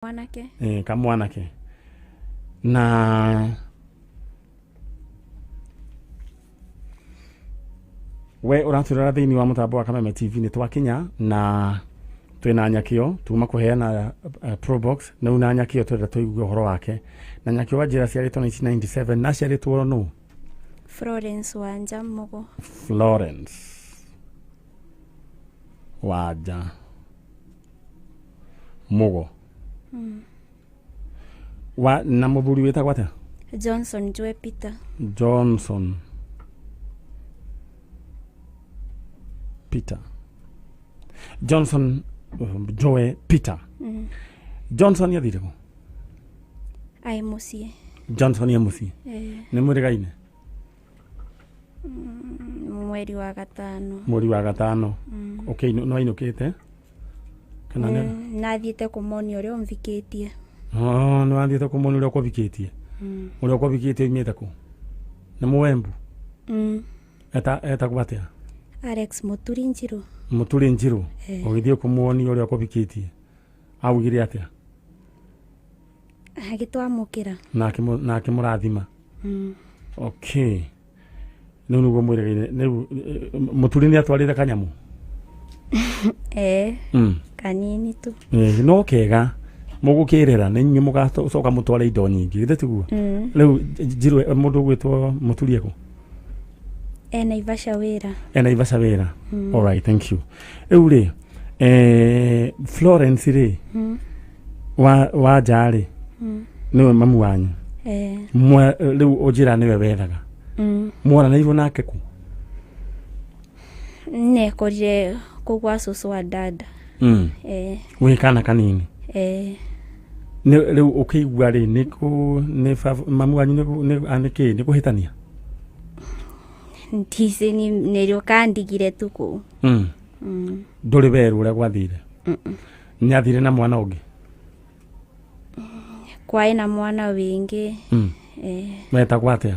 Mwanake. Eh, kamwanake na we ũratwĩrora thĩinĩ wa mũtambo wa Kameme TV nĩ twakinya na twĩna Nyakĩo tuma kũheana Probox na rĩu na Nyakĩo twenda tũigue ũhoro wake. Na Nyakĩo wanjĩra aciarĩtwo 1997 na aciarĩtwo nũ? Florence Wanja Mugo. Florence Wanja Mugo. Wa, na mũthuri wĩtagwo atĩa? Johnson Njue Peter. Johnson Peter. Johnson Joe Peter. Johnson athire kũ? Ai mũciĩ. Johnson e mũciĩ. Eh, Nĩ mwĩrĩgaine? Mweri wa gatano. Mweri wa gatano. Okay, no ainũkĩte? Kana nĩ Nathiĩte kũmonia ũrĩa ũmvikĩtie. Oh, nĩ wathiĩte kũmona ũrĩa ũkũvikĩtie. Ũrĩa ũkũvikĩtie oimĩte kũ? Nĩ Mũembu? Etagwo atĩa? Alex Mũturi Njirũ. Mũturi Njirũ. Eh. Ũgĩthiĩ kũmuonia ũrĩa ũkũvikĩtie. Augire atĩa? Agĩtwamũkĩra. Na akĩmũrathima. Okay. Rĩu nĩguo mwĩrĩgaine. Rĩu Mũturi nĩ atwarĩte kanyamũ? Eh, kanini tu. Eh, no kega mũgũkĩrera nĩ inyuĩ mũgacoka mũtware indo nyingĩ githĩ tiguo? Rĩu Njirũ mũndũ ũgwĩtwo Mũturi ekũ? E Naivasha wĩra. E Naivasha wĩra. All right, thank you. Rĩu rĩ Florence rĩ wa nja rĩ nĩwe mamu wanyu. Eh. Rĩu ũnjĩra nĩwe wethaga. Mwaranĩirwo nake kũ? Nekorire kũu gwa cũcũ wa dada. Eh. Wĩ kana kanini. Eh. Rĩu ũkĩigua rĩ nĩ kũ nĩ mamu wanyu nĩ kĩ nĩ kũhĩtania? Ndicĩ nĩrĩo kandigire tu kũu. Ndũrĩ werũ ũrĩa gwathire? Nĩ athire na mwana ũngĩ? Kwaĩ na mwana wĩngĩ. Eh. Wetagwo atĩa?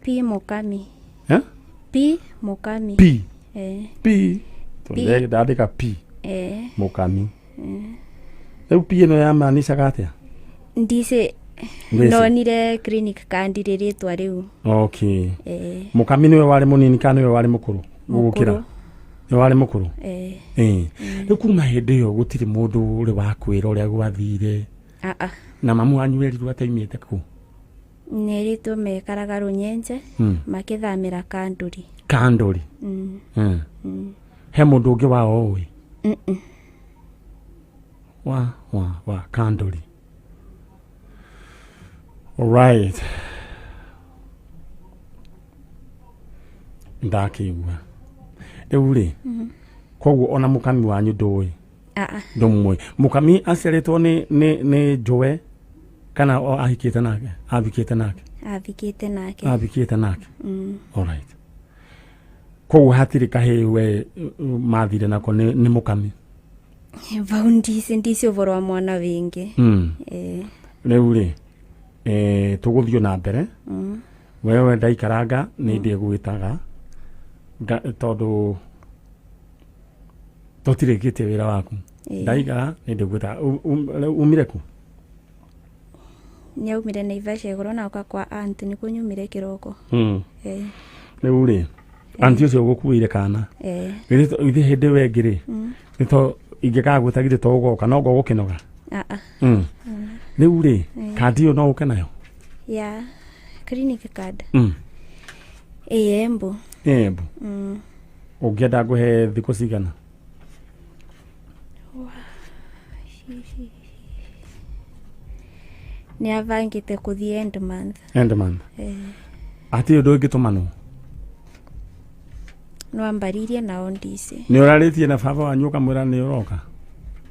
P Mũkami. Eh? P Mũkami. P. Eh. P. Tondũ ndandĩka P. Eh. Mũkami. Rĩu P ĩno yamaanishaga atĩa? Ndicĩ. Ndwĩci? Nonire clinic kandire rĩtwa rĩu. Okay. Eh. Mũkami nĩwe warĩ mũnini kana nĩwe warĩ mũkũrũ? Gũgũkĩra? Mũkũrũ. Nĩwe warĩ mũkũrũ? Eh. Eh. Rĩu kuma hĩndĩ ĩyo gũtirĩ mũndũ ũrĩ wakwĩra ũrĩa gwathire. Aa. Na mamu wanyu erirwo atĩ aimĩte kũ? Nerĩtwo mekaraga Rũnyenje makĩthamĩra Kandũri. Kandũri. He mũndũ ũngĩ wao ũĩ? Wa Kandũri. Alright. Ndakĩigua. Rĩu rĩ, koguo ona mũkami wanyu ndũĩ? Aa. Ndũmũĩ. Mũkami aciarĩtwo nĩ Njoe kana o ahikĩte nake? Athikĩte nake? Athikĩte nake. Athikĩte nake. Alright. Koguo hatirĩ kahĩĩ we mathire nako nĩ mũkami? Vau ndicĩ ũboro wa mwana wĩngĩ. Eh. Rĩu rĩ tũgũthiĩ na mbere. Wewe ndaikaranga nĩ ndĩgwĩtaga tondũ tũtirĩkĩtie wĩra waku. Ndaikara nĩ ndĩgwĩtaga. Rĩu umire kũ? Nĩaumire Naivasha igũrũ na oka kwa aunt nĩkuo nyumire kĩroko. Eh. Rĩu rĩ anti ũcio ũgũkuĩire kana? Eh. Githĩ hĩndĩ ĩyo ĩngĩ rĩ nĩ to ingĩkagwĩta githĩ to ũgoka no ngũgũkĩnoga? Aa. Rĩu rĩ kandi ĩyo no ũke nayo? Ya clinic card. Ĩ Embu. Embu. Ũngĩenda ngũhe thikũ cigana? Nĩ abangĩte kũthiĩ end month. End month. Eh. Hatirĩ ũndũ ũngĩtũmanwo? No ambaririe nao ndicĩ. Nĩ ũrarĩtie na baba wanyu ũkamwĩra nĩ ũroka?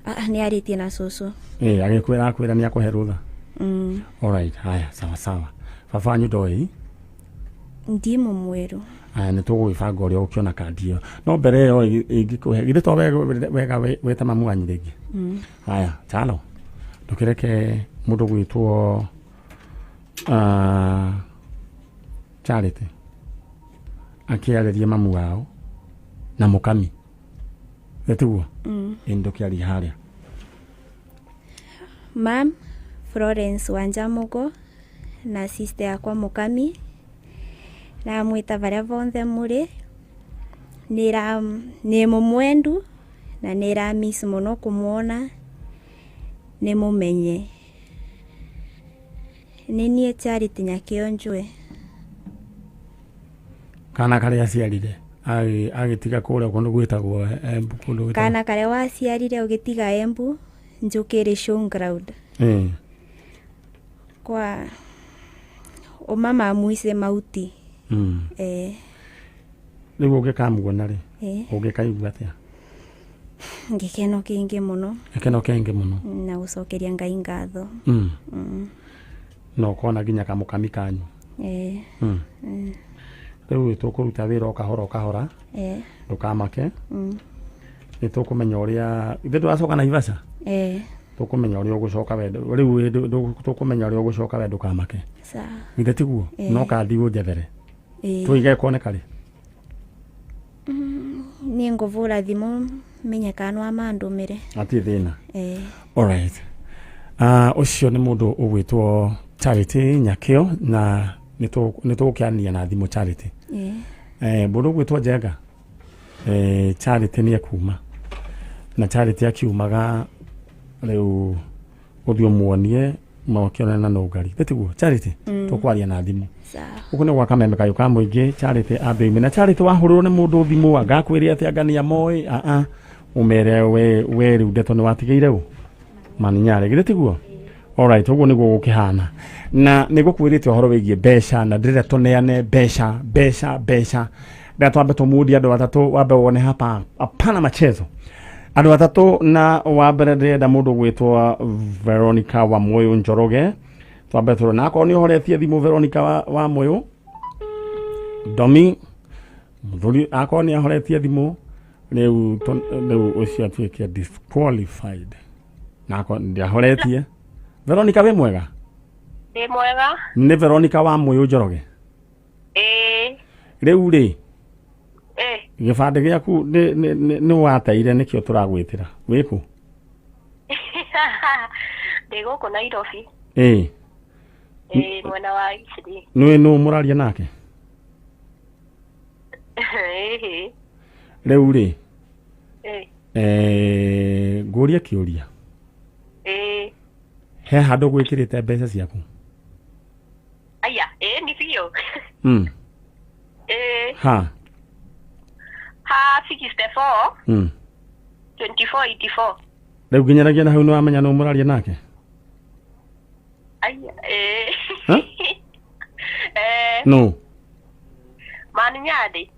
Aa, nĩ arĩtie na cũcũ. Eh, agĩkwĩra akwĩra nĩ akũhe rũtha. Alright, haya sawa sawa. Baba wanyu ndoĩ? Ndimũmwĩru. Aya nĩ tũgũgĩbanga ũrĩa ũkĩona kandi ĩyo. No mbere ĩyo ĩngĩkũhe githĩ to wega wĩte mamu wanyu rĩngĩ? Haya, Chalo. Ndũkĩreke mũndũ gwĩtwo Charity akĩarĩrie mamu wao na mũkami. Githĩ tiguo? Ĩ ndũkĩarie harĩa. Mam Florence Wanjamugo na sister yakwa Mukami namwita varia vonthe muri nira ni mumwendu na nira miss muno kumuona ni mumenye ni nie Charity Nyakio Njue. Kana karia aciarire agitiga kuria kundu gwitagwo Embu kundu gwitagwo kana karia waciarire ugitiga Embu njukire showground kwa umama muise mauti. Riu ungikamuona ri ungikaigua atia? Gikeno kingi muno. Gikeno kingi muno na gucokeria Ngai ngatho. No kona nginya kamukami kanyu. Riu tukuruta wira okahora okahora. Ndukamake. Ni tukumenya uria ithe nduracoka Naivasha. Tukumenya uria ugucoka we riu tukumenya uria ugucoka we ndukamake. Sawa. Ithe tiguo no kandi unjethere. Tuige kuoneka ri. Ni nguvura thimu menye kana mandumire. Ati thina. All right. Ucio ni mundu ugwitwo Charity Nyakio na nitugukiania na thimu Charity. Mundu ugwitwo Njenga. Charity ni ekuma na Charity akiumaga riu uthio muonie makionana na ugari tiguo Charity. Tukwaria na thimu uku ni gwa Kameme kayo ka muingi. Charity ambe na Charity wahurirwo ni mundu thimu angakwire atia ngania moi a umere we riu ndeto ni watigeire u maninyare githe tiguo. Alright, uguo niguo gukihana na nigukwirite uhoro wigie mbeca na ndirenda tuneane mbeca mbeca mbeca nda twambe tumundi andu atatu wambe wone hapa hapana machezo andu atatu na wa mbere ndirenda mundu gwitwo Veronica wa Moyo Njoroge twambe turona akorwo ni uhoretie thimu Veronica wa Moyo Domi muthuri akorwo ni ahoretie thimu riu riu ucio atuike disqualified na akorwo ndiahoretie. Veronica we mwega? Ndi mwega. Ni Veronica wa Moyo Njoroge? Riu ri gibande giaku ni wateire nikio turagwitira wiku? Ndi guku Nairobi. Mwena wa Iciri. Niwe nu muraria nake? Riu ri ngurie kiuria. He handu gwikirite mbeca ciaku? Aya, ni biũ. Ha. Ha 64 24 84. Riu nginyanagia na hau ni wamenya no muraria nake? Aya, Ha? No. Maninyadi.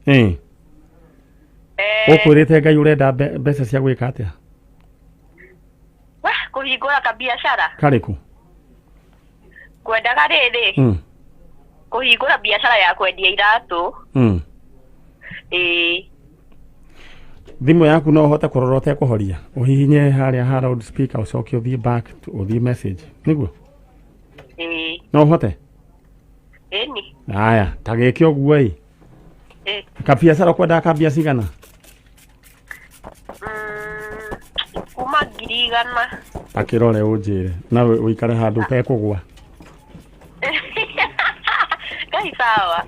Ukwirite Ngai urenda mbeca cia gwika atia? Kuhingura kabiashara. Kariku? Kwendaga riri. Kuhingura biashara ya kwendia iratu. Thimu yaku no uhote kurora utekuhoria uhihinye haria ha loud speaker ucoke uthie back uthie message niguo? No uhote? Ni. Aya ta gike uguo i. Kabiashara ukwendaga kambia cigana? Kuma 100,000. Akirore unjire na uikare handu utekugwa. Ngai sawa.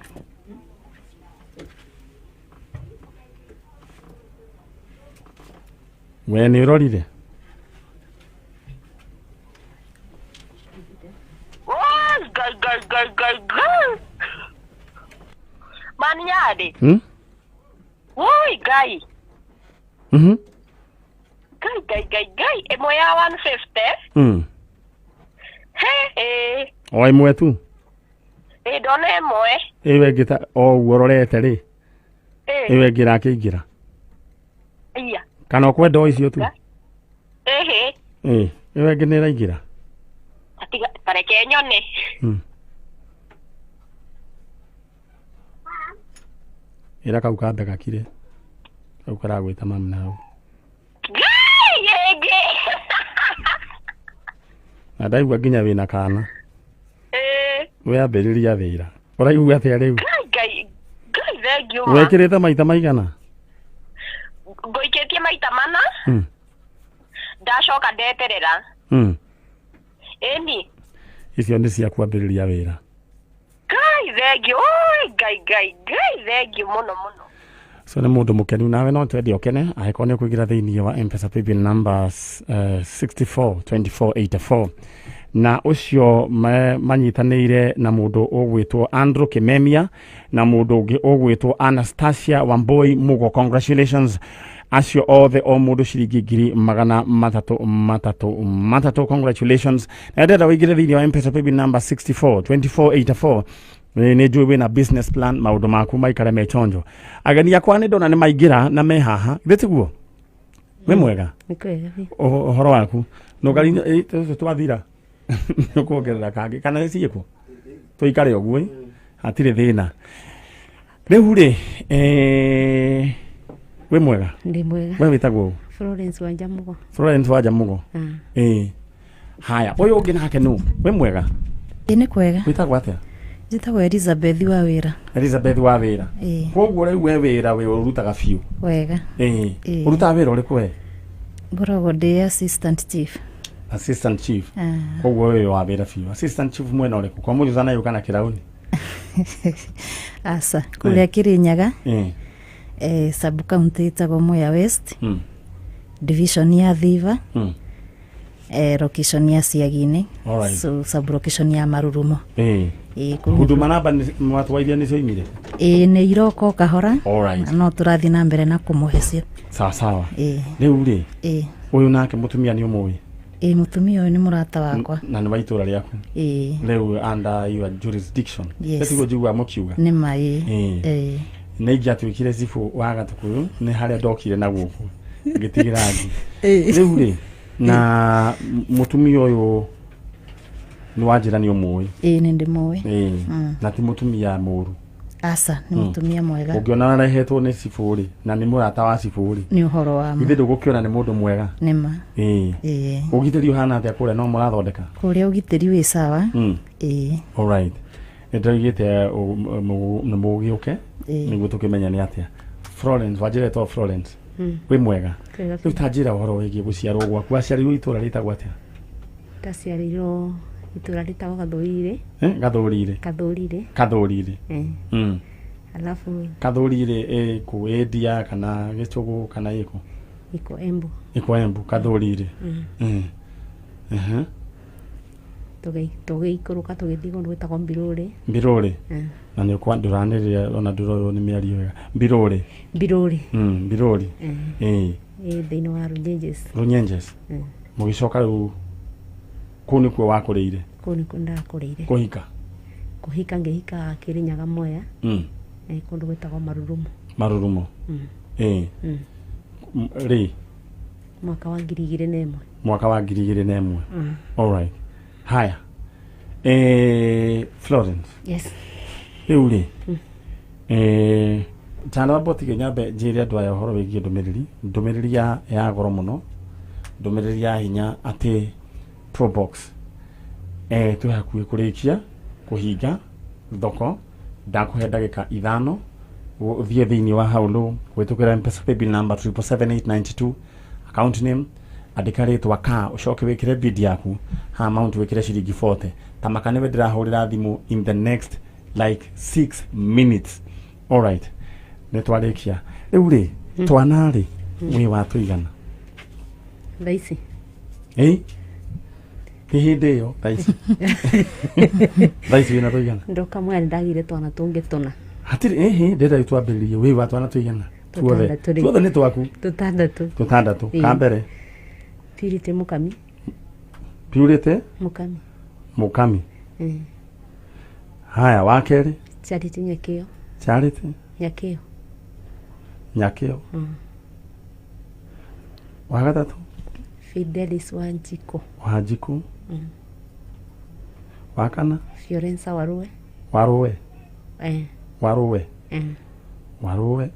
We ni urorire? Gai gai gai gai gai. Maninyade. Woi gai. Gai gai gai gai ĩmwe ya 150. He. O ĩmwe tu? Ndona ĩmwe. Ĩyo ĩngĩ ta o ũguo ũrorete rĩ. Ĩyo ĩngĩ ĩrakĩingĩra. Iya. Kana ũkwenda o icio tu? Ĩhĩ. Ĩyo ĩngĩ nĩ ĩraingĩra. Tiga tareke nyone. Ĩra kau kambe gakire. Kau karagwĩta mami na hau. Na ndaigua nginya wĩna kana. Wĩambĩrĩria wĩra. Ũraigua atĩa rĩu? Ngai ngai thengiũ. Wekĩrĩte maita maigana? Ngũikĩtie maita mana. Ndacoka ndeterera. Ĩni. Icio nĩ cia kwambĩrĩria wĩra. Ngai thengiũ, oi Ngai Ngai Ngai thengiũ mũno mũno. So nĩ mũndũ mũkenu, nawe no twende ũkene angĩkorwo nĩ ũkũingĩra thĩinĩ wa Mpesa paybill numbers 642484 na ũcio manyitanĩire na mũndũ ũgwĩtwo Andrew Kimemia na mũndũ ũngĩ ũgwĩtwo Anastasia Wamboi Mugo. Congratulations acio othe, o mũndũ ciringi 333,300. Congratulations. Na ndĩrenda ũingĩre thĩinĩ wa Mpesa paybill number 642484. Nĩ njũĩ wĩna business plan, maũndũ maku maikare me chonjo. Ageni akwa nĩ ndona nĩ maingĩra na me haha, githĩ tiguo? Wĩ mwega? Nĩ kwega biũ. Ũhoro waku nũgari twathira nĩ ũkuongerera kangĩ kana nĩ ciĩkwo tũikare ũguo ĩ? Hatirĩ thĩna. Rĩu rĩ, wĩ mwega? Ndĩ mwega. We wĩtagwo ũ? Florence Wanjamugo. Florence Wanjamugo. Ĩ haya, ũyũ ũngĩ nake nũ? Wĩ mwega? Ĩ, nĩ kwega. Wĩtagwo atĩa? Njĩtagwo Elizabeth wa wĩra. Elizabeth wa wĩra. Ĩ. Koguo rĩu we wĩra wĩ ũrutaga biũ? Wega. Ĩ. Ĩ. Ũrutaga wĩra ũrĩkũ we? Ngoragwo ndĩ assistant chief. Assistant chief. Ah. Koguo wĩ wa wĩra biũ. Assistant chief mwena ũrĩkũ, kwa mũthĩ ũtanayũka na kĩrauni? Aca, kũrĩa Kĩrĩnyaga. Ĩ. Sub county ĩtagwo Mwea West, division ya Thiva, location ya Siagi-inĩ. So sub location ya Marurumo. Ĩ. Ĩ, kũu. Huduma namba mwatwaithia nĩ cioimire? Ĩ, nĩ iroka o kahora. Alright. No tũrathiĩ na mbere na kũmũhe cio. Sawa sawa. Ĩ. Rĩu rĩ, Ĩ. ũyũ nake mũtumia nĩ ũmũĩ? Ĩ, mũtumia ũyũ nĩ mũrata wakwa. Na nĩ wa itũra rĩaku? Ĩ. Rĩu under your jurisdiction? Yes. Tiguo njiguaga mũkiuga? Nĩ ma, ĩ. Ĩ. Ĩ. Nĩ ingĩatuĩkire cibũ wa Gatũkũyũ, nĩ harĩa ndokire na gũkũ ngĩtigĩra ngi. Rĩu rĩ, na mũtumia ũyũ nĩ wanjĩra nĩ ũmũĩ? Ĩ, nĩ ndĩmũĩ. Ĩ. Na ti mũtumia mũru? Aca, nĩ mũtumia mwega. Ũngĩona arehetwo nĩ cibũ rĩ, na nĩ mũrata wa cibũ rĩ, Nĩ ũhoro wa ma. Githĩ ndũgũkĩona nĩ mũndũ mwega? Nĩ ma. Ĩ. Ĩ. Ũgitĩri ũhana atĩa kũrĩa, no mũrathondeka? Kũrĩa ũgitĩri wĩ sawa. Ĩ. Alright, nĩ ndĩraugĩte nĩ mũgĩũke nĩguo tũkĩmenye nĩ atĩa. Florence, wanjĩra ĩtagwo Florence. Wĩ mwega? Kwega. Rĩu ta njĩra ũhoro wĩgiĩ gũciarwo gwaku. Waciarĩirwo itũra rĩtagwo atĩa? Ndaciarĩirwo itũra rĩtagwo Gathũrirĩ. Eh, Gathũrirĩ? Gathũrirĩ. Kathũrirĩ. Eh. Alafu Kathũrirĩ ĩ kũ, ĩ Ndia kana Gĩcũgũ kana ĩ kũ? Iko Embu. Ĩko Embu, Kathũrirĩ. Tũgĩikũrũka tũgĩthiĩ kũndũ gwĩtagwo Mbirũrĩ. Mbirũrĩ. Eh. Na nĩ ũkwa ndũranĩrĩra ona ndũroywo nĩ mĩario wega. Mbirũrĩ. Mbirũrĩ. Mbirũrĩ. Ĩ. Ĩ thĩinĩ wa Runyenjes. Runyenjes. Mũgĩcoka rĩu kũu nĩkuo wakũrĩire? Kũu nĩkuo ndakũrĩire. Kũhika? Kũhika ngĩhika Kĩrĩnyaga Mwea. Kũndũ gwĩtagwo Marurumo. Marurumo. Ĩ. Rĩ? Mwaka wa 2001. Mwaka wa 2001. Alright. Haya. Florence. Yes. Rĩu rĩ, tanamba ũtige nyambe njĩre andũ aya ũhoro wĩgiĩ ndũmĩrĩri ya goro mũno, ndũmĩrĩri ya hinya atĩ Probox twĩ hakuhĩ kũrĩkia kũhinga thoko. Ndakũhe ndagĩka 5 ũthiĩ thĩinĩ wa hau rũ kũhĩtũkĩra Mpesa paybill number 777892, account name andĩka rĩtwa ka, ũcoke wĩkĩre bid yaku ha amount wĩkĩre ciringi 40. Tamaka nĩwe ndĩrahũrĩra thimũ in the next like 6 minutes. Alright, nĩ twarĩkia. Rĩu rĩ, twana rĩ, wĩ wa tũigana? Thaa ici? Ĩ, ti hĩndĩ ĩyo, thaa ici. Thaa ici wĩna tũigana? Ndoka Mwea nĩndagĩire twana tũngĩ tũna. Hatirĩ ĩhĩ, ndĩrenda rĩu twambĩrĩrie. Wĩ wa twana tũigana tuothe? Tũtandatũ rĩ. Tuothe nĩ twaku? Tũtandatũ. Tũtandatũ. Ĩ. Ka mbere? Purity Mũkami. Purity Mũkami. Mũkami. Haya, wa kerĩ? Charity Nyakĩo. Charity Nyakĩo. Nyakĩo. Wa gatatũ? Fidelis Wanjikũ. Wanjikũ. Wa kana? Fiorenza Warũe. Warũe. Eh. Warũe. Eh. Warũe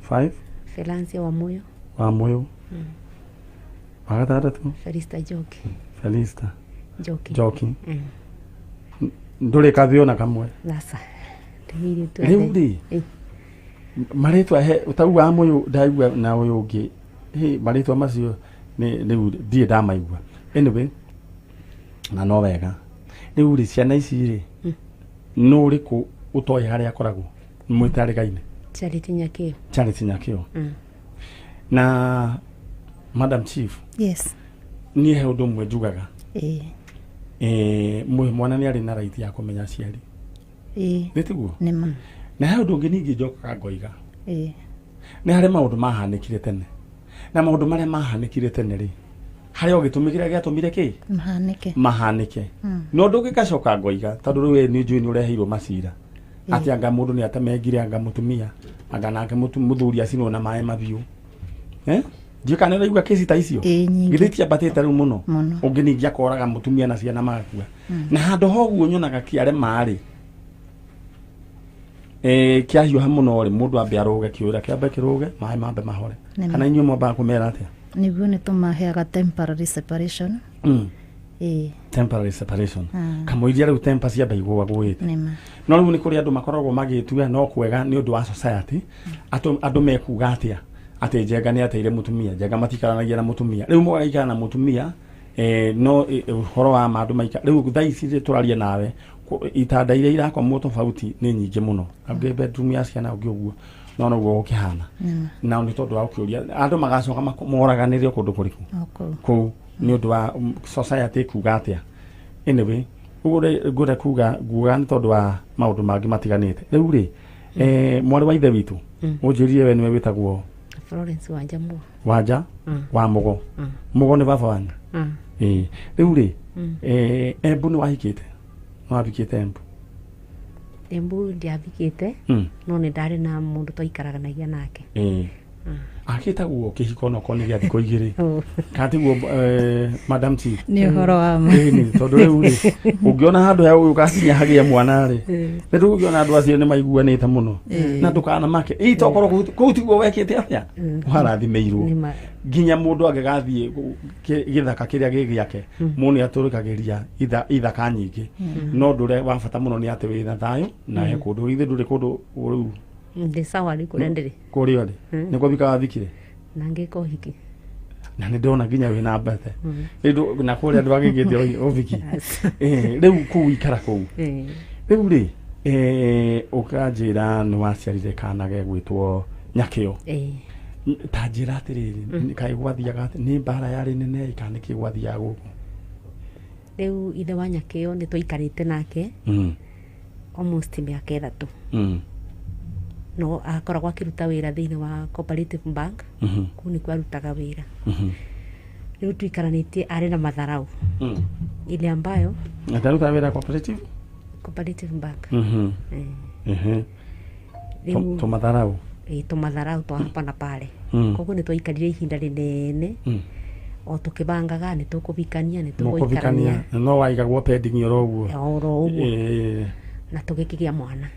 5. Felancia Wamuyu. Wa Mũyũ. Wa gatandatũ? Felista Njoki. Felista Njoki. Njoki. Ndũrĩ kathĩ ona kamwe? Aca. Ndĩ Rĩu rĩ, marĩtwa he tau wa Mũyũ ndaigua na ũyũ ũngĩ, hĩ, marĩtwa macio nĩ rĩu ndirĩ ndamaigua. Anyway, Na no wega. Rĩu rĩ ciana ici rĩ nũ ũrĩkũ ũtoĩ harĩa akoragwo mwĩtarĩgaine? Charity Nyakio. Charity Nyakio. Na Madam Chief, Yes. niĩ he ũndũ ũmwe njugaga. Ĩĩ. Mwana nĩ arĩ na right ya kũmenya aciari. Ĩĩ. Nĩ tiguo? Nĩma. Na he ũndũ ũngĩ ningĩ njokaga ngoiga. Ĩĩ. Nĩ harĩ maũndũ mahanĩkire tene. Na maũndũ marĩa mahanĩkire tene rĩ, harĩ o gĩtũmi kĩrĩa gĩatũmire kĩ? Mahanĩke. Mahanĩke. No ũndũ ũngĩ ngacoka ngoiga, tondũ rĩu we nĩ njũĩ nĩ ũreheirwo macira. Atĩ anga mũndũ nĩ atemengire anga mũtumia, anga nake mũthuri acinwo na maĩ mahiũ. Ndiũĩ kana nĩ ũraigua kesi ta icio? Ĩĩ, nyingĩ. Githĩ itiambatĩte rĩu mũno? Mũno. Ũngĩ ningĩ akoraga mũtumia na ciana magakua. Na handũ ha ũguo nyonaga kĩare marĩ. Kĩahiũha mũno rĩ, mũndũ ambe arũge kĩũra, kĩambe kĩrũge, maĩ mambe mahore. Nĩma. Kana inyuĩ mwambaga kũmera atĩa? Nĩguo nĩ tũmaheaga temporary separation. Ĩĩ. Temporary separation. Kamũiria rĩu temper ciambe igũagũĩte. Nĩma. No rĩu nĩ kũrĩ andũ makoragwo magĩtua no kwega nĩ ũndũ wa society, andũ mekuga atĩa? Atĩ Njenga nĩ ateire mũtumia, Njenga matikaranagia na mũtumia. Rĩu mũgaikara na mũtumia, no ũhoro wa ma andũ maikara. Rĩu thaa ici tũraria nawe, itanda iria irakomwo tofauti nĩ nyingĩ mũno. Angĩ bedroom ya ciana, ũngĩ ũguo. No noguo gũkĩhana. Na nĩ tondũ wa ũkĩũria, andũ magacoka moraganĩre kũndũ kũrĩkũ? O kũu. Kũu nĩ ũndũ wa society kuga atĩa. Anyway, ũguo ngwenda kuga, nguga nĩ tondũ wa maũndũ mangĩ matiganĩte. Rĩu rĩ, mwarĩ wa ithe witũ, ũnjĩrire we nĩwe wĩtagwo Florence Wanja Mugo. Wanja wa Mugo. Mugo nĩ baba wanyu? Ĩĩ. Rĩu rĩ, Embu nĩ wahikĩte? Nĩ wahikĩte Embu? Embu ndiahikĩte, no nĩ ndarĩ na mũndũ twaikaranagia nake. Ĩĩ. Akĩtagwo kĩhiko no korwo nĩ gĩa thikũ igĩrĩ. Kana tiguo, Madam Chief? Nĩ ũhoro wa ma. Ĩĩ, tondũ rĩu rĩ, ũngĩona handũ ha ũyũ ũgakinya hagĩe mwana rĩ, nĩ tũgũkĩona andũ acio nĩ maiguanĩte mũno. Na ndũkanamake. Ĩ, tokorwo kũu tiguo wekĩte atĩa? Ũharathimĩirwo. Nĩma. Nginya mũndũ angĩgathiĩ gĩthaka kĩrĩa gĩ gĩake, mũndũ nĩ atũrĩkagĩria ithaka nyingĩ. No ũndũ ũrĩa wa bata mũno nĩ atĩ wĩna thayũ na he kũndũ, ithe ndũrĩ kũndũ rĩu. Ndĩ sawa rĩu kũrĩa ndĩrĩ. Kũrĩa ũrĩ? Nĩkuo wika wathikire? Na ngĩka ũhiki. Na nĩ ndona nginya wĩna mbete. Rĩu na kũrĩa ndwagĩkĩte ũhiki. Rĩu kũu ikara kũu. Rĩu rĩ, ũkanjĩra nĩ waciarire kana gegwĩtwo Nyakĩo. Ta njĩra atĩrĩrĩ, kaĩ gwathiaga atĩa? Nĩ mbara yarĩ nene kana nĩkĩ gwathiaga gũkũ? Rĩu ithe wa Nyakĩo nĩ twaikarĩte nake almost mĩaka 3. No akoragwo akĩruta wĩra thĩinĩ wa Cooperative Bank. Kũu nĩkuo arutaga wĩra. Rĩu tuikaranĩtie arĩ na matharau. Ile ambayo Ataruta wĩra Cooperative? Cooperative Bank. Rĩu tũmatharau. Tũmatharau twa hapa na pale. Koguo nĩ twaikarire ihinda rĩnene. O tũkĩbangaga nĩ tũkũbikania, nĩ tũgũikarania. No waigagwo pending oro ũguo. Oro ũguo. Na tũgĩkĩgĩa mwana.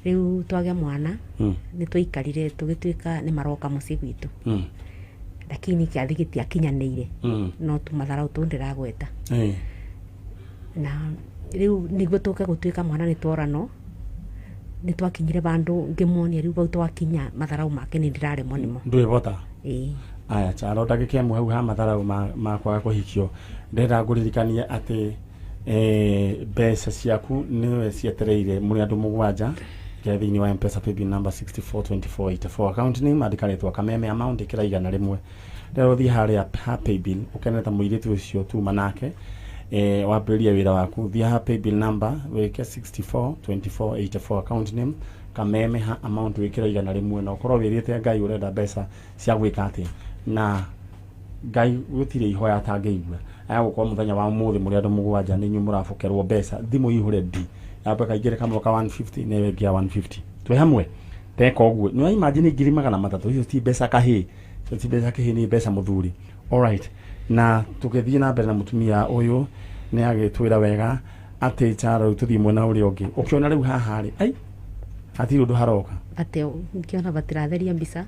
Rĩu twagĩa mwana, nĩ twaikarire tũgĩtuĩka nĩ maroka mũciĩ gwitũ. Lakini kĩathĩ gĩtiakinyanĩire. No tũmatharau tũu ndĩragweta. Na rĩu nĩguo tũke gũtuĩka mwana nĩ tworano, nĩ twakinyire bandũ ngĩmuonia rĩu bau twakinya matharau make nĩ ndĩraremwo nĩmo. Ndwĩbota? Ĩĩ. Aya, Charo, ndagĩka ĩmwe hau ha matharau ma kwaga kũhikio. Ndĩrenda ngũririkanie atĩ mbeca ciaku nĩwe cietereire mũrĩ andũ 7 kĩa thĩinĩ wa M-Pesa paybill number 642484 account name andĩka rĩtwa Kameme amount ĩkĩra 100. Rĩrĩa ũthiĩ harĩa ha paybill ũkenete mũirĩtu ũcio tuma nake, wambĩrĩrie wĩra waku, thiĩ ha paybill number wĩke 642484 account name Kameme ha amount wĩkĩra 100 na ũkorwo wĩrĩte Ngai ũrenda mbeca cia gwĩka atĩa. Na Ngai gũtirĩ ihoya atangĩigua. Aya gũkorwo mũthenya wa ũmũthĩ mũrĩ andũ 7 nĩ inyuĩ mũrabokerwo mbeca, thimũ ihũre D. Yambe kaingĩre kamwe ka 150 na ĩyo ĩngĩ ya 150. Twĩ hamwe? Teka ũguo. Nĩ wa imagine 300,000, icio ti mbeca kahĩĩ. Icio ti mbeca kahĩĩ, nĩ mbeca mũthuri. Alright. Na tũgĩthiĩ na mbere na mũtumia ũyũ nĩ agĩtwĩra wega atĩ Charo rĩu tũthiĩ mwena ũrĩa ũngĩ. Ũkĩona rĩu haha rĩ, ai, hatirĩ ũndũ haroka. Atĩ ngĩona batiratheria mbica.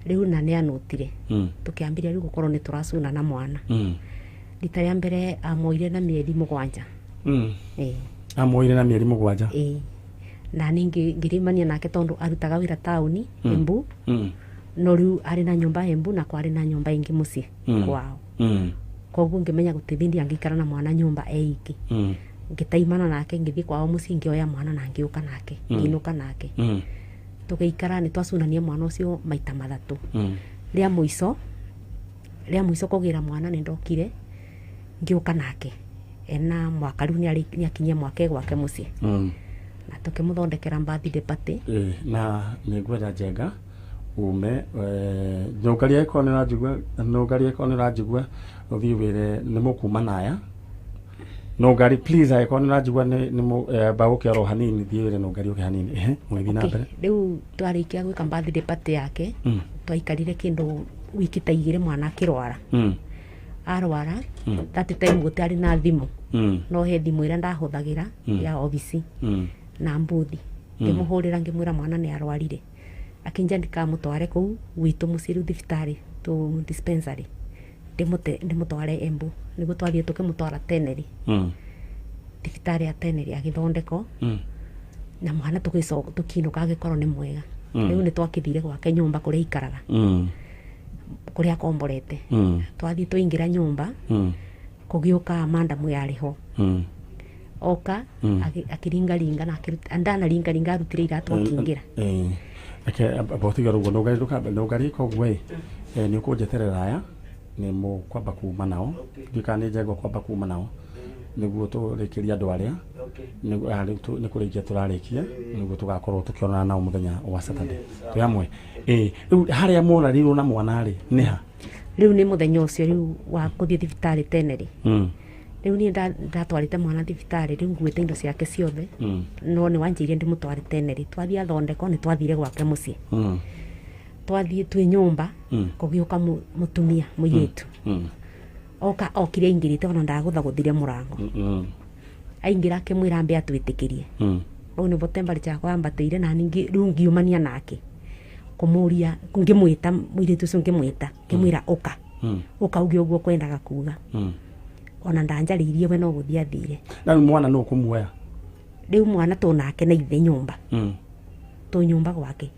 Rĩu na nĩ anũtire. Tũkĩambĩrĩria rĩu gũkorwo nĩ tũracuna na mwana. Rita rĩa mbere amoire na mĩeri 7. Amoire na mĩeri 7. Na ningĩ ngĩrĩmania nake tondũ arutaga wĩra taũni, Embu. No rĩu arĩ na nyũmba Embu na kwarĩ na nyũmba ĩngĩ mũciĩ kwao. Koguo ngimenya gutithindi angikara na mwana nyumba eiki. Ngitaimana nake ngithii kwao mucii ngioya mwana na ngiuka nake ngiinuka nake. Tugiikara ni twacunania mwana ucio maita mathatu. Ria muico kugira mwana ni ndokire ngiuka nake ena mwaka riu ni akinyia mwaka gwake mucii. Na tukimuthondekera birthday party. Na ningwenda Njenga ume nũngaria ĩkorwo nĩ ũranjigua nũngaria ĩkorwo nĩ ũranjigua ũthiĩ wĩre nĩ mũkuma naya nũngari please angĩkorwo nĩ ũranjigua nĩ bagũkĩarwo hanini thiĩ wĩre nũngari ũke hanini. Ehe, mũgĩthiĩ na mbere. Rĩu twarĩkia gwĩka birthday party yake twaikarire kĩndũ wiki ta igĩrĩ mwana akĩrwara. Arwara that time gũtiarĩ na thimũ no he thimũ ĩrĩa ndahũthagĩra ya obici na mbuthi ngĩmũhũrĩra ngĩmwĩra mwana nĩ arwarire akinja ndikamutware kuu gwitu mucii riu thibitari tu dispensary ndimutware Embu niguo twathie tukimutwara Teneri. Thibitari ya Teneri agithondekwo na mwana tugicoka tukiinuka agikorwo ni mwega. Riu ni twakithire gwake nyumba kuria ikaraga kuria akomborete. Twathie twingira nyumba kugiuka mandamu yariho oka akiringaringa na ndanaringaringa arutire iratu akiingira. Eke abotiga rugo nũngari koguo ĩ nĩ ũkũnjeterera aya nĩ mũkwamba kuma nao ndiũĩ kana nĩ Njenga ũkwamba kuma nao nĩguo tũrĩkĩrie andũ arĩa nĩ kũrĩkia tũrarĩkia nĩguo tũgakorwo tũkĩonana nao mũthenya wa Saturday twĩ hamwe. Rĩu harĩa morarirwo na mwana rĩ nĩ ha? Rĩu nĩ mũthenya ũcio rĩu wa kũthiĩ thibitarĩ tene rĩ. Rĩu niĩ ndatwarĩte mwana thibitarĩ rĩu nguĩte indo ciake ciothe no nĩ wanjĩire ndĩmũtware tene rĩ. Twathiĩ athondekwo nĩ twathire gwake mũciĩ. Twathiĩ twĩ nyũmba kũgĩũka mũtumia mũirĩtu. Oka okire aingĩrĩte ona ndagũthagũthire mũrango. Aingĩra akĩmwĩra ambe atwĩtĩkĩrie. Rĩu nĩguo temperature yakwa yambatĩire na ningĩ rĩu ngiumania nake kũmũria ngĩmwĩta mũirĩtu ũcio ngĩmwĩta ngĩmwĩra ũka ũka uge ũguo kwendaga kuga. Ona ndanjarĩirie we no gũthiĩ athire. Na rĩu mwana no kũmuoya? Rĩu mwana tũnake na ithe nyũmba. Tũ nyũmba gwake.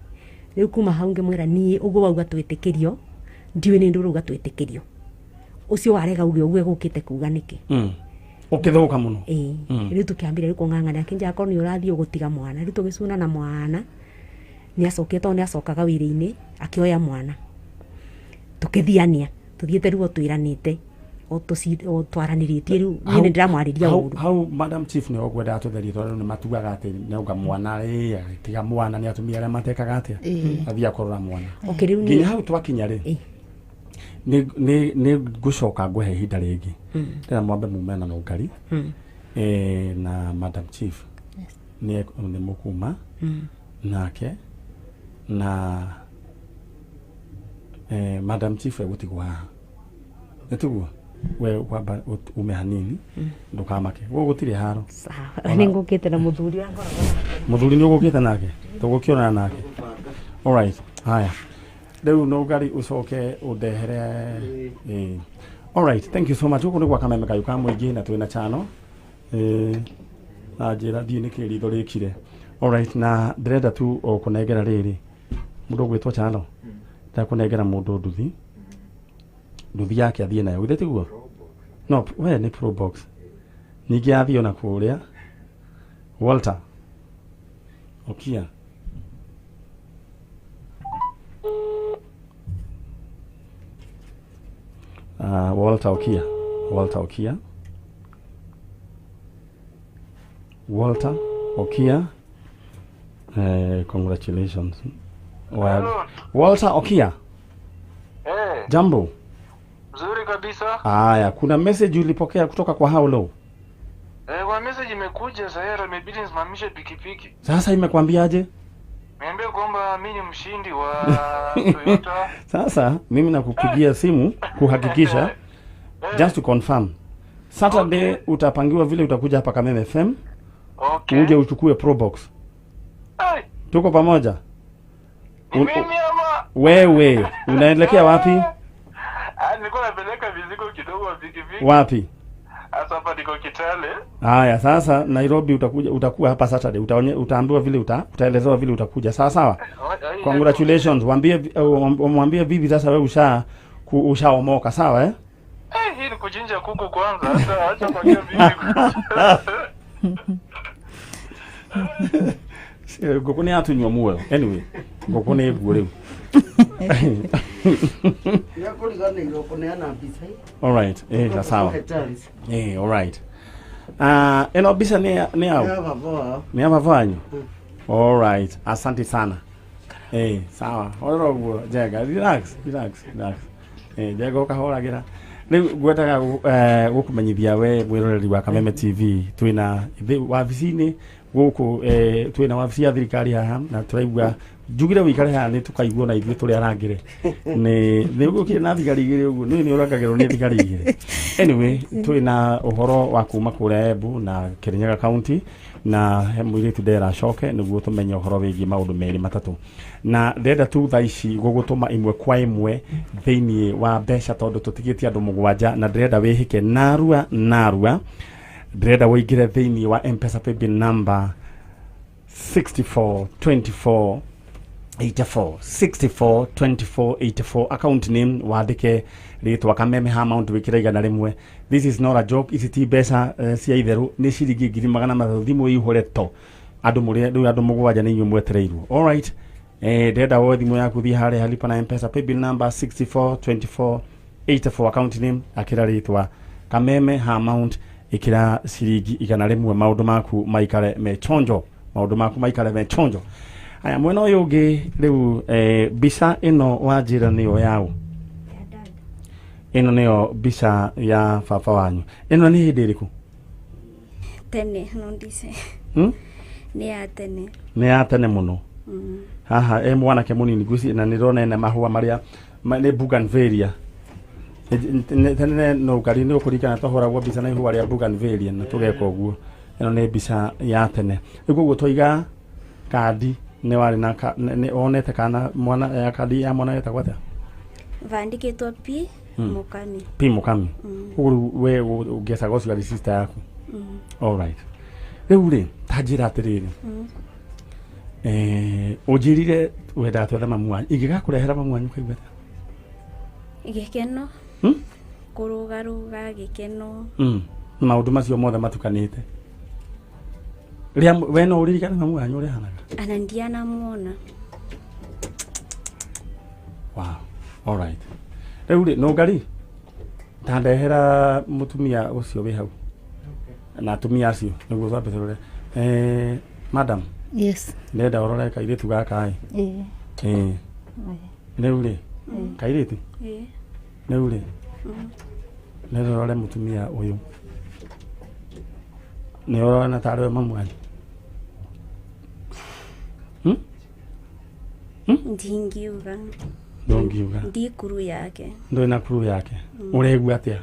Rĩu kuma hau ngĩmwĩra niĩ ũguo wauga twĩtĩkĩrio ndiũĩ nĩ ndũ rauga twĩtĩkĩrio. Ũcio warega uge ũguo egũkĩte kuga nĩkĩ. Ũkĩthũka mũno. Rĩu tũkĩambĩrĩria rĩu kũng'ang'ana akĩnjĩra akorwo nĩ ũrathiĩ ũgũtiga mwana. Rĩu tũgĩcuna na mwana nĩacokire tondũ nĩacokaga wĩra-inĩ akĩoya mwana. Tũkĩthiania tũthiĩte rĩu o twĩranĩte o twaranĩrĩtie rĩu niĩ nĩ ndĩramwarĩria ũru. Hau Madam Chief nĩ ũkwendaga tũtherie tondũ nĩ matuaga atĩ nĩauga mwana rĩ tiga mwana nĩ atumia arĩa matekaga atĩa athiĩ akorora mwana. Nginya hau twakinya rĩ nĩ ngũcoka ngũhe ihinda rĩngĩ ndĩra mwambe mume na nũngari na Madam Chief nĩ mũkuma nake na Madam Chief egũtigwo haha nĩtiguo we kwamba ume hanini ndukamake gũkũ gũtirĩ haro. Sawa nĩ ngũkĩte na mũthuri wakwa. Mũthuri nĩ ũgũkĩte nake tũgũkĩonana nake. Alright, haya rĩu nũngari ũcoke ũndehere. Alright, thank you so much. Gũkũ nĩ gwa Kameme Kayũ ka mũingĩ na twĩna chano na njĩra ndiũĩ nĩkĩ ritho rĩkire. Alright, na ndĩrenda tu o kũnengera rĩrĩ mũndũ ũgwĩtwo chano ndakũnengera mũndũ nduthi nduthi yake athiĩ nayo githĩ tiguo? No, we nĩ Probox. Ningĩ athiĩ ona kũrĩa Walter Okia. Walter Okia. Walter Okia. Walter Okia. Congratulations. Well, Walter Okia. Hey. Jambo. Mzuri kabisa. Aya, kuna message ulipokea kutoka kwa Haulo? Kwa message imekuja sasa, imebidi nisimamishe pikipiki. Sasa imekwambiaje? Niambia kwamba mimi ni mshindi wa Toyota. Sasa mimi nakupigia simu kuhakikisha just to confirm. Saturday okay. Utapangiwa vile utakuja hapa Kameme FM. Okay. Uje uchukue Probox. Hey. Tuko pamoja? Mimi ama wewe unaelekea wapi? Nilikuwa napeleka mizigo kidogo wa pikipiki. Wapi? Sasa hapa niko Kitale. Haya, sasa Nairobi utakuja, utakuwa hapa Saturday. Utaambiwa vile utaelezewa vile utakuja. Sawa sawa. Congratulations. Mwambie bibi sasa wewe ushaomoka, sawa eh? Hii ni kuchinja kuku kwanza, hata acha kuongea mimi. Ngũkũ nĩ yatunywo muoyo. Anyway, ngũkũ nĩ nguo rĩu. Nĩakũriganĩirwo kũneana mbica. All right, ta sawa. Kũhe chance. All right. Ah, ĩno mbica nĩ Nĩ yao? ya baba wao. Nĩ ya baba wanyu? All right, asante sana. Sawa. Horera ũguo, Njenga. Relax, relax, relax. Njenga ũkahoragĩra. Rĩu ngwendaga gũkũmenyithia we mwĩroreri wa Kameme TV twĩna wabici-inĩ gũkũ, twĩna wabici ya thirikari haha na tũraigua njugire wĩikare haha nĩ tũkaiguo na ithuĩ tũrĩ arangĩre nĩ gũkĩrĩ na thigari igĩrĩ ũguo nĩ ũrangagĩrwo nĩ thigari igĩrĩ. Anyway, twĩna ũhoro wa kuma kũrĩa Embu na Kirinyaga County na he mũirĩtu ndera acoke nĩguo tũmenye ũhoro wĩgiĩ maũndũ merĩ matatũ, na ndĩrenda tu thaa ici gũgũtũma ĩmwe kwa ĩmwe thĩinĩ wa mbeca tondũ tũtigĩtie andũ mũgwanja na ndĩrenda wĩhĩke narua narua. Ndĩrenda wĩingĩre thĩinĩ wa M-Pesa paybill number 64 24 84, 64 24 84, account name wandĩke rĩtwa Kameme ha amount wĩkĩre 100. This is not a joke, ici ti mbeca cia itherũ, nĩ ciringi 300,000. Thimũ ĩihũre to andũ mũrĩ rĩu andũ mũgwanja nĩ inyuĩ mwetereirwo. All right, ndĩrenda woe thimũ yaku thiĩ harĩa lipa na M-Pesa paybill number 64 24 84, account name akĩra rĩtwa Kameme ha amount ĩkĩra ciringi 100, maũndũ maku maikare me chonjo, maũndũ maku maikare me chonjo. Aya, mwena ũyũ ũngĩ rĩu, mbica ĩno wanjĩra nĩyo yaũ? Ĩno nĩyo mbica ya baba wanyu. Ĩno nĩ hĩndĩ ĩrĩkũ? Tene no ndice. Nĩ ya tene. Nĩ ya tene mũno. Haha e mwanake mũnini ngwĩciria na nĩndĩrona ena mahũa marĩa nĩ bougainvillea. Tene no ngari nĩ ũkũririkana twahũragwo mbica na ihũa rĩa bougainvillea na tũgeka ũguo. Ĩno nĩ mbica ya tene. Rĩu koguo twaiga kandi nĩ warĩ na nĩ wonete kana mwana ya kandi ya mwana yetagwo atĩa? Vandĩkĩtwo P Mukami. P Mukami. Koguo rĩu we ũngĩecaga ũcio arĩ sister yaku. All right, rĩu rĩ ta njĩra atĩrĩrĩ, ũnjĩrire wendaga twethe mamu wanyu, ingĩgakũrehera mamu wanyu ũkaigua atĩa? Gĩkeno. Kũrũgarũga gĩkeno. Maũndũ macio mothe matukanĩte. Rĩa we no ũririkane mamu wanyu ũrĩa ahanaga? Ana ndianamuona. Wow. All right. Rĩu rĩ nũngari ta ndehera mũtumia ũcio wĩ hau na atumia acio nĩguo twambe tũrore. Madam. Yes. Ndĩrenda ũrore kairĩtu gaka ĩ. Ĩĩ. Rĩu rĩ kairĩtu Ĩĩ. rĩu rĩ ndĩrenda ũrore mũtumia ũyũ, nĩ ũrona tarĩ we mamu wanyu? Ndingiuga. Ndũngiuga? Ndi kuru yake. Ndũrĩ na kuru yake. Ũraigua atĩa?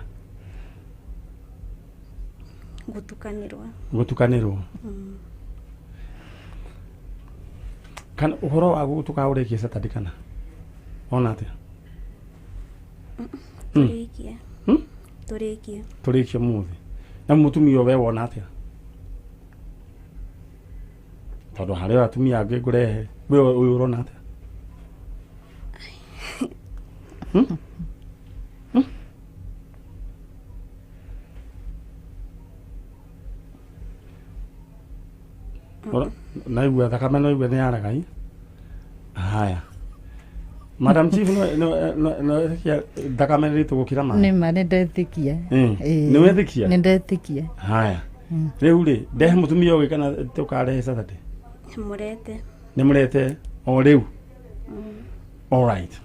Gũtukanĩrwo. Gũtukanĩrwo. Kana ũhoro wa gũtuka ũrĩkie Saturday kana ona atĩa? Tũrĩkie. Tũrĩkie. Tũrĩkie ũmũthĩ. Na mũtumia ũyũ we wona atĩa? Tondũ harĩ o atumia angĩ ngũrehe, we ũyũ ũrona atĩa? Naigua thakame no igua nĩ yaraga i. Haya, Madam Chief, no ĩtĩkia thakame nĩ ritũ gũkira maĩ? Nĩ ma nĩ ndetĩkia. Ĩĩ. Nĩ wetĩkia? Nĩ ndetĩkia. Haya, rĩu rĩ ndehe mũtumia ũngĩ kana tũkarehe Saturday? Mũrete. Nĩ mũrete o rĩu. All right,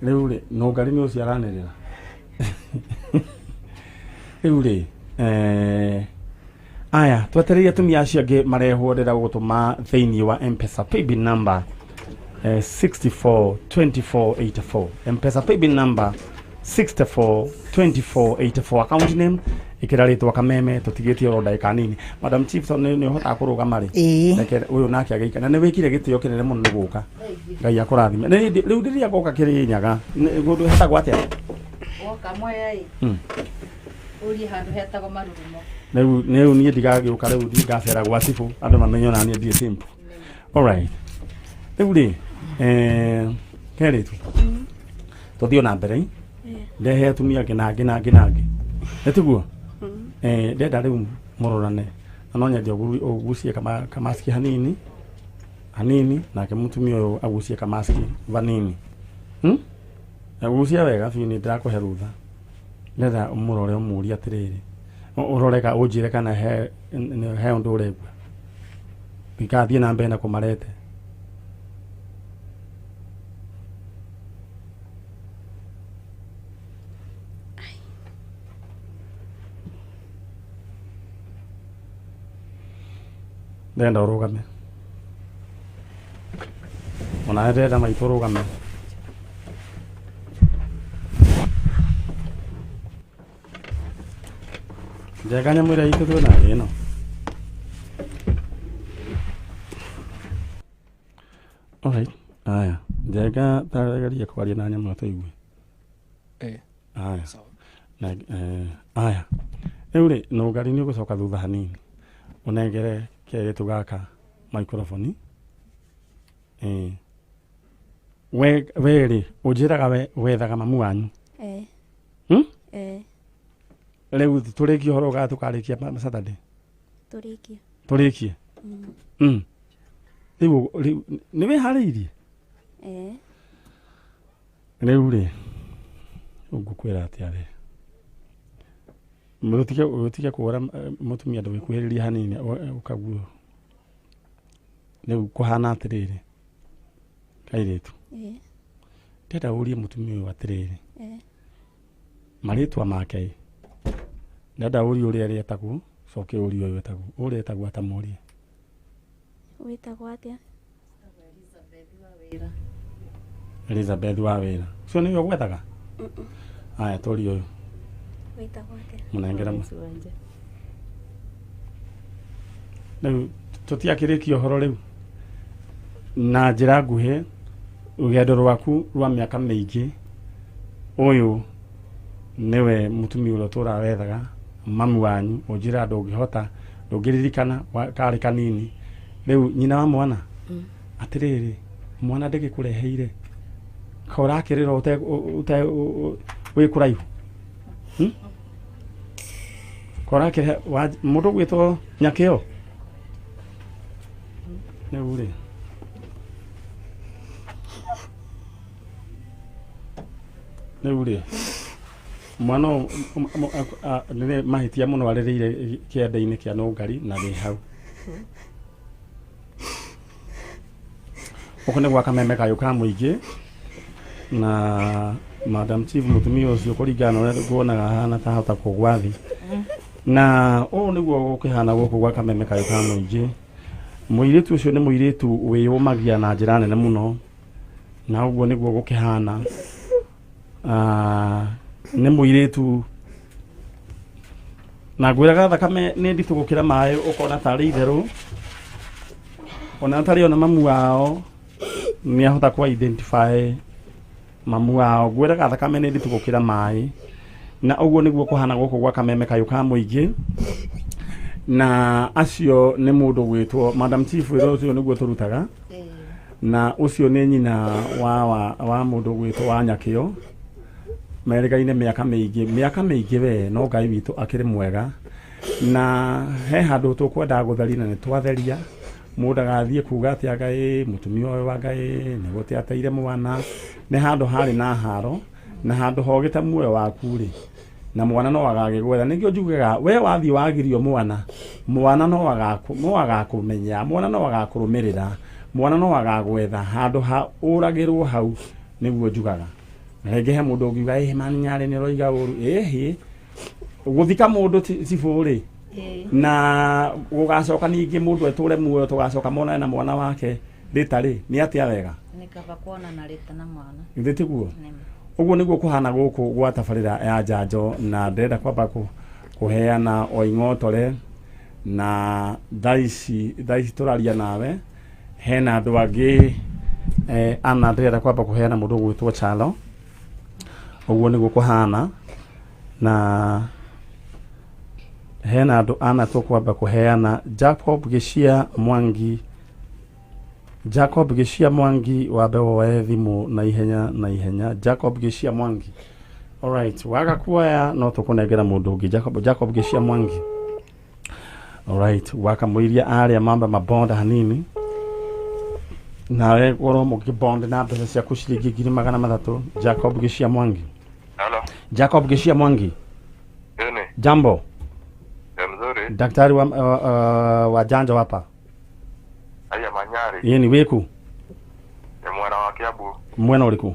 rĩu rĩ nũngari nĩ ũcio aranĩrĩra rĩu rĩ, aya twetereire atumia acio angĩ marehwo. Ndĩrenda gũgũtũma thĩinĩ wa M-Pesa paybill number 64 24 84, M-Pesa paybill number 64 24 84, account name ĩkĩra rĩtwa Kameme. Tũtigĩtie oro ndagĩka nini. Madam Chief, tondũ nĩ ũhotaga kũrũgama rĩ, Ĩĩ. reke ũyũ nake agĩikara na nĩ wĩkire gĩtĩo kĩnene mũno nĩ gũka. Ngai akũrathime. Rĩu rĩrĩa ngoka Kĩrĩnyaga kũndũ hetagwo atĩa? Woka Mwea ĩ, ũrie handũ hetagwo Marurumo. Rĩu niĩ ndigagĩũka rĩu thiĩ ngacera gwa cibũ andũ mamenye ona niĩ ndirĩ simple. Alright, rĩu rĩ, kerĩtu tũthiĩ na mbere. Ndehe atumia angĩ na angĩ na angĩ na angĩ. Nĩ tiguo? Ndenda rĩu mũrorane. Na no nyende ũgucie kamaski hanini. Hanini nake mũtumia ũyũ agucie kamaski vanini. Agucia wega biũ nĩ ndĩrakũhe rũtha. Ndenda ũmũrore ũmũrie atĩrĩrĩ. Ũrore ka ũnjĩre kana he ũndũ ũregua. Ndikathiĩ na mbere na kũmarete. Ndenda ũrũgame. Ona ndĩrenda maitũ ũrũgame. Njenga nyamũ ĩrĩa itũ twĩnayo ĩno. Alright. Aya. Njenga tageria kwaria na nyamũ tũigue. Aya. Na aya. Rĩu rĩ, Nũngari nĩ ũgũcoka thutha hanini. Ũnengere kairĩtu gaka microphone. We rĩ, ũnjĩraga we wethaga mamu wanyu. Rĩu tũrĩkie ũhoro ũgaga tũkarĩkia Saturday. Tũrĩkie. Tũrĩkie. Rĩu nĩ wĩharĩirie? Rĩu rĩ, ngũkwĩra atĩa rĩ? Ũtige kũra mũtumia ndũgĩkuhĩrĩrie hanini ũkaguo. Rĩu kũhana atĩrĩrĩ. Kairĩtu. Ndĩrenda ũrie mũtumia ũyũ atĩrĩrĩ. Marĩtwa make. Ndĩrenda ũrie ũrĩa etagwo, coke ũrie ũyũ etagwo. Ũrĩa etagwo atamũrie. Wĩtagwo atĩa? Elizabeth wa wĩra. Ũcio nĩwe ũgwethaga? Aya tũrie ũyũ. Wĩtagwo atĩa? Mũnengere ma. Rĩu tũtiakĩrĩkia ũhoro rĩu. Na njĩra nguhĩ rũgendo rwaku rwa mĩaka mĩingĩ ũyũ nĩwe mũtumia ũrĩa ũtũraga wethaga mamu wanyu ũnjĩra ndũngĩhota ndũngĩririkana karĩ kanini. Rĩu nyina wa mwana atĩrĩrĩ mwana ndĩgĩkũreheire ka ũrakĩrĩra ũte wĩ kũraihu. Ka ũrakĩrehe mũndũ ũgwĩtwo Nyakĩo. Rĩu rĩ rĩu rĩ mwana nĩ mahĩtia mũno arĩrĩire kĩanda-inĩ kĩa Nũngari na wĩ hau. Gũkũ nĩ gwa Kameme kayũ ka mũingĩ na Madam Chief mũtumia ũcio kũringana na ũrĩa nguonaga ahana ta ahota kũgwa thĩ. Na ũũ nĩguo gũkĩhana gũkũ gwa Kameme kayũ ka mũingĩ. Mũirĩtu ũcio nĩ mũirĩtu wĩyũmagia na njĩra nene mũno na ũguo nĩguo gũkĩhana. Nĩ mũirĩtu na ngwĩraga thakame nĩ nditũ gũkĩra maĩ ũkona tarĩ itherũ ona atarĩ ona mamu wao nĩ ahota kũ identify mamu wao. Ngwĩraga thakame nĩ nditũ gũkĩra maĩ na ũguo nĩguo kũhana gũkũ gwa Kameme kayũ ka mũingĩ. Na acio nĩ mũndũ gwĩtwo Madam Chief wĩra ũcio nĩguo tũrutaga. Na ũcio nĩ nyina wa mũndũ gwĩtwo wa Nyakĩo. Merĩgaine mĩaka mĩingĩ we no Ngai witũ akĩrĩ mwega. Na he handũ tũkwendaga gũtheria na nĩ twatheria. Mũndũ agathiĩ kuga atĩ Ngai mũtumia ũyũ wa Ngai nĩ gũte ateire mwana. Nĩ handũ harĩ na haro na handũ hogĩte muoyo waku rĩ na mwana no agagĩgwetha. Nĩkĩo njugaga we wathiĩ wagirio mwana, mwana no agakũmenya, mwana no agakũrũmĩrĩra, mwana no agagwetha handũ ha ũragĩrwo hau nĩguo njugaga. Na rĩngĩ he mũndũ ũngiuga ĩhĩ mani nyarĩ nĩ ũroiga ũru ĩhĩ gũthika mũndũ cibũ rĩ na gũgacoka ningĩ mũndũ etũre muoyo tũgacoka monane na mwana wake rĩta rĩ nĩ atĩa wega? Nĩ kaba kuonana rĩta na mwana. Githĩ tiguo? Ũguo nĩguo kũhana gũkũ gwa tabarĩra ya njanjo na ndĩrenda kwamba kũheana o ing'otore na thaa ici tũraria nawe hena andũ angĩ ana ndĩrenda kwamba kũheana mũndũ ũgwĩtwo Chalo. Ũguo nĩguo kũhana na hena andũ ana tũkwamba kũheana Jacob Gĩcia Mwangi. Jacob Gĩcia Mwangi wambe woe thimũ na ihenya na ihenya. Jacob Gĩcia Mwangi Alright, waga kuoya no tũkũnengera mũndũ ũngĩ. Jacob, Jacob Gĩcia Mwangi. Alright, wakamũiria arĩa mamba mabonda hanini nawe korwo mũkĩbond na mbeca ciaku ciringi 300,000. Jacob Gĩcia Mwangi. Halo. Jacob Gĩcia Mwangi. Yuni. Jambo. Ya mzuri. Daktari wa, wa janjo hapa. Aya Manyari. Yeye ni wiku. Ni mwana wa Kiambu. Mwena ũrĩkũ?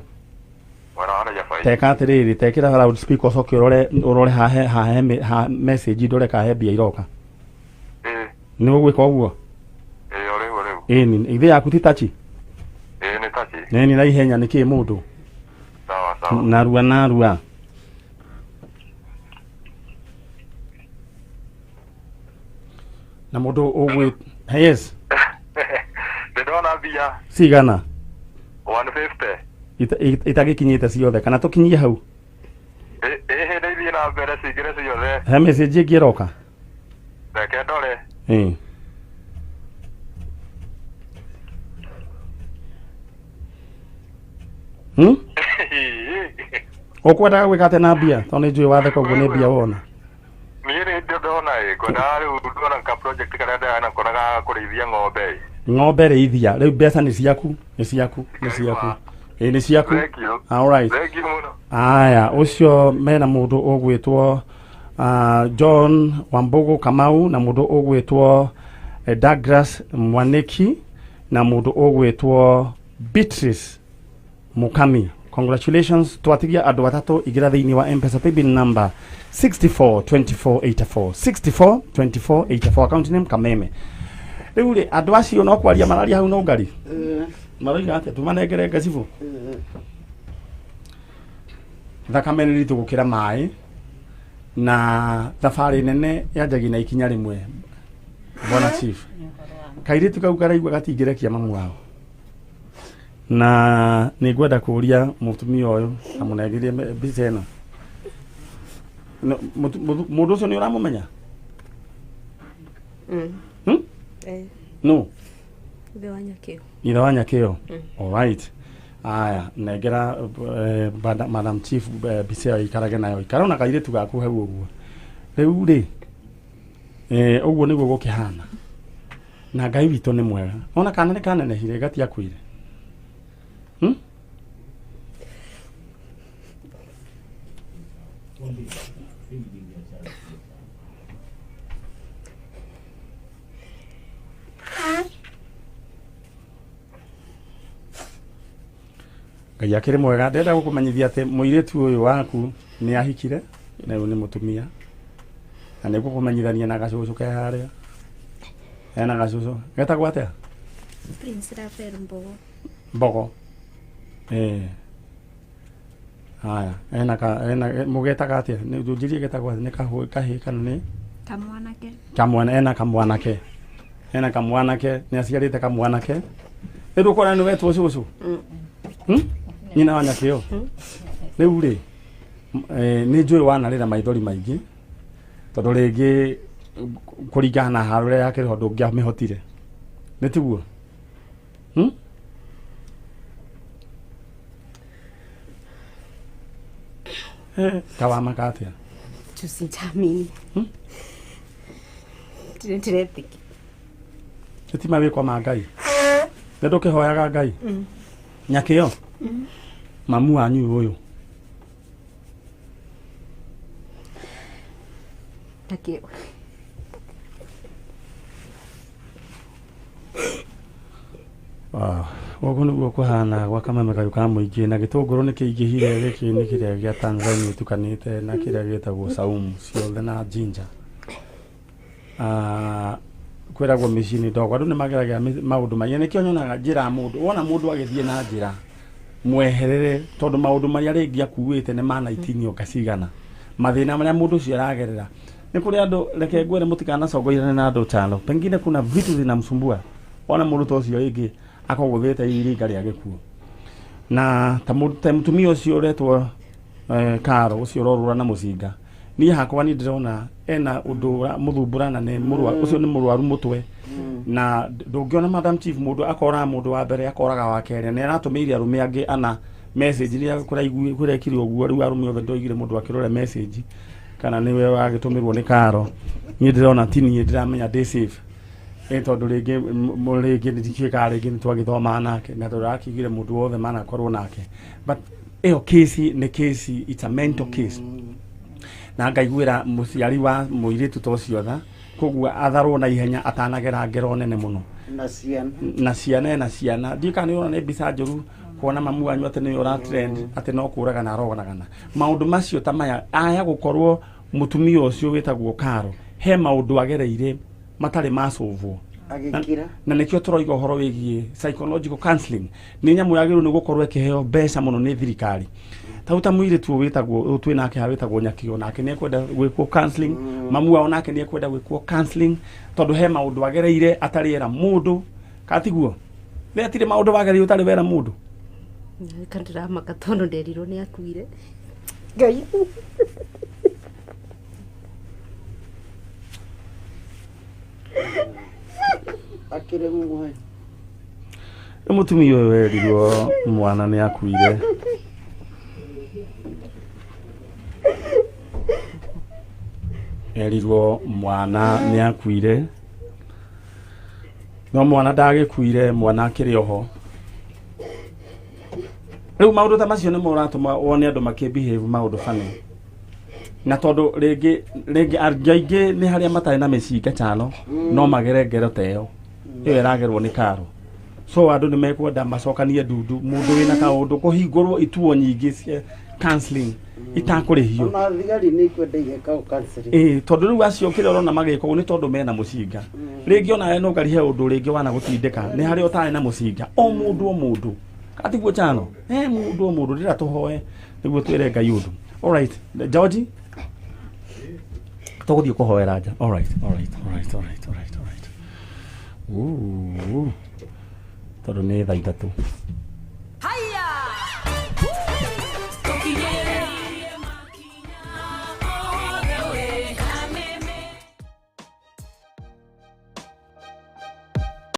Mwana wa Jafai. Teka atĩrĩrĩ, tekĩra loudspeaker ũcoke ũrore ũrore hahe hahe ha message ndore kahe mbia iroka. Eh. Nĩ ũgwĩka ũguo? Eh, ore ore. Ĩni, ithe yaku ti tachi? Eh, ni tachi. Nĩ na ihenya nĩ kĩ mũndũ? Sawa sawa. Narua narua. Na mũndũ ũgwĩ yes. Ndĩrona mbia. Cigana? 150. Itagĩkinyĩte ciothe kana tũkinyie hau? Ĩ hĩndĩ ithiĩ na mbere cingĩre ciothe. He message ĩngĩ ĩroka? Reke ndore. Ĩ. Ũkwendaga gwĩka atĩa na mbia? Tondũ nĩ njũĩ watheka ũguo nĩ mbia wona. Niĩ nĩ ndona ĩ, ngwendaga rĩu ndona ka project karĩa ndĩrana ga kũrĩithia ng'ombe ĩ. Ng'ombe rĩithia, rĩu mbeca nĩ ciaku, nĩ ciaku, nĩ ciaku. Ĩ nĩ ciaku. All right. Thank you mũno. Aya, ũcio mena mũndũ ũgwĩtwo John Wambugu Kamau na mũndũ ũgwĩtwo Douglas Mwaniki na mũndũ ũgwĩtwo Beatrice Mukami. Congratulations, twatigia andũ atatũ ingĩra thĩinĩ wa M-Pesa paybill number 642484 642484 account name Kameme. Rĩu rĩ andũ acio no kwaria mararia hau no ngari maroiga atĩa tumanengere ngacibũ thakame nĩ ritũ gũkĩra maĩ na thabarĩ nene yanjagia na ikinya rĩmwe. Bwana Chief, kairĩtu kau karaigua gatingĩrekia mamu wao na nĩ ngwenda kũria mũtumia ũyũ amũnengerie mbica ĩno. Mũndũ ũcio nĩ ũramũmenya? No. Ithe wa Nyakĩo. Ithe wa Nyakĩo. All right. Aya, nengera Madam Chief mbica ĩyo ikarage nayo. Ikara na kairĩtu gaku hau ũguo. Rĩu rĩ ũguo nĩguo gũkĩhana. Na Ngai witũ nĩ mwega. Ona kana nĩ kanenehire gatiakuire. Ngai akĩrĩ mwega. Ndĩrenda gũkũmenyithia atĩ mũirĩtu ũyũ waku nĩ ahikire na rĩu nĩ mũtumia na nĩ ngũkũmenyithania na gacũcũ ke harĩa. Ena gacũcũ getagwo atĩa? Prince Raphael Mbogo. Mbogo. Haya, ena ka ena mũgetaga atĩa? Nĩ njũrie getagwo atĩa? Nĩ kahũ kahĩ kana nĩ kamwanake? Kamwana, ena kamwanake. Ena kamwanake, nĩ aciarĩte kamwanake. Rĩu ũkona nĩ wetwo cũcũ? Nyina wa Nyakĩo. Rĩu rĩ nĩ njũĩ wanarĩra maithori maingĩ tondũ rĩngĩ kũringana na haro ĩrĩa yakĩrĩho ndũngĩamĩhotire. Nĩ tiguo? Kawamaka atĩa? Tusintamini. Ndiretĩkia. Nĩ ti mawĩko ma Ngai. Nĩ ndũkĩhoyaga Ngai? Nyakĩo? Mamu wanyu ũyũ. Nyakĩo. Gũkũ nĩguo kũhana gwa Kameme kayũ ka mũingĩ na gĩtũngũrũ nĩ kĩingĩhire gĩkĩ nĩ kĩrĩa gĩa Tanzania ĩtukanĩte na kĩrĩa gĩtagwo saumu ciothe na ginger. Kwĩragwo mĩciĩ-inĩ ndogo andũ nĩ mageragĩra maũndũ maingĩ nĩkĩo nyonaga njĩra mũndũ wona mũndũ agĩthiĩ na njĩra mweherere tondũ maũndũ marĩa rĩngĩ akuĩte nĩ manaitinio ngacigana mathĩna marĩa mũndũ ũcio aragerera. Nĩ kũrĩ andũ reke ngwĩre mũtikanacongoirane na andũ tano pengine kuna vitu zinamsumbua ona mũndũ ta ũcio rĩngĩ akũgũthĩte iringa rĩa gĩkuũ na ta mũtumia ũcio ũretwo Karo ũcio ũrorũra na mũcinga niĩ hakwa niĩ ndĩrona ena ũndũ mũthumbũrana nĩ mũrwaru ũcio nĩ mũrwaru mũtwe na ndũngĩona Madam Chief mũndũ akoraga mũndũ wa mbere akoraga wa kerĩ nĩ aratũmĩire arũme angĩ ana Message iria kũrekire ũguo rĩu arũme othe ndoigire mũndũ akĩrore message kana nĩwe wagĩtũmĩrwo nĩ Karo. Niĩ ndĩrona ti niĩ ndĩramenya ndĩ safe. Tondũ rĩngĩ rĩngĩ ndikĩkaga rĩngĩ nĩ twagĩthomaga nake na tondũ arakiugire mũndũ wothe manakorwo nake. But ĩyo case nĩ case, it's a mental case. Na ngaiguĩra mũciari wa mũirĩtu ta ũcio tha, koguo atharwo na ihenya atanagera ngero nene mũno. Na ciana. Na ciana na ciana. Ndiũĩ kana nĩ ũrona nĩ mbica njũru kuona mamu wanyu atĩ nĩwe ũra trend atĩ no kũragana aroragana. Maũndũ macio ta maya aya gũkorwo mũtumia ũcio wĩtagwo Karo he maũndũ agereire matarĩ macũvwo. Agĩkira. Na nĩkĩo tũroiga ũhoro wĩgiĩ psychological counseling. Nĩ nyamũ yagĩrĩirwo nĩ gũkorwo ĩkĩheo mbeca mũno nĩ thirikari. Tau ta mũirĩtu ũyũ wĩtagwo ũyũ twĩ nake haha wĩtagwo Nyakio nake nĩ ekwenda gwĩkwo counseling. Mamu wao nake nĩ ekwenda gwĩkwo counseling tondũ he maũndũ agereire atarĩ era mũndũ. Katiguo? We atirĩ maũndũ wagereire ũtarĩ wera mũndũ. Kandiramaka tondũ nderirwo nĩ akuire. Ngai. Akĩrĩ muoyo. Mũtumia ũyũ werirwo mwana nĩ akuire. Erirwo mwana nĩ akuire. No mwana ndagĩkuire, mwana akĩrĩ oho. Rĩu maũndũ ta macio nĩmo ũratũma wone andũ makĩ behave maũndũ funny. Na tondũ rĩngĩ rĩngĩ andũ aingĩ nĩ harĩa matarĩ na mĩcinga chano no magere ngero ta ĩyo. Ĩyo ĩragerwo nĩ Karo. So andũ nĩ mekwenda macokanie ndundu mũndũ wĩna kaũndũ kũhingũrwo ituo nyingĩ cia counseling itakũrĩhio. Ona thigari nĩ ikwenda igekagwo counseling. Tondũ rĩu acio kĩrĩa ũrona magĩka ũguo nĩ tondũ mena mũcinga. Rĩngĩ onawe no ũkarihe ũndũ rĩngĩ wanagũtindĩka nĩ harĩa ũtarĩ na mũcinga. O mũndũ o mũndũ. Katiguo chano. Mũndũ o mũndũ ndĩrenda tũhoe nĩguo twĩre Ngai ũndũ. All right. George? Tũgũthiĩ kũhoera nja. All right, all right, all right, all right, all right, all right. Ooh. Tondũ nĩ thaa 3.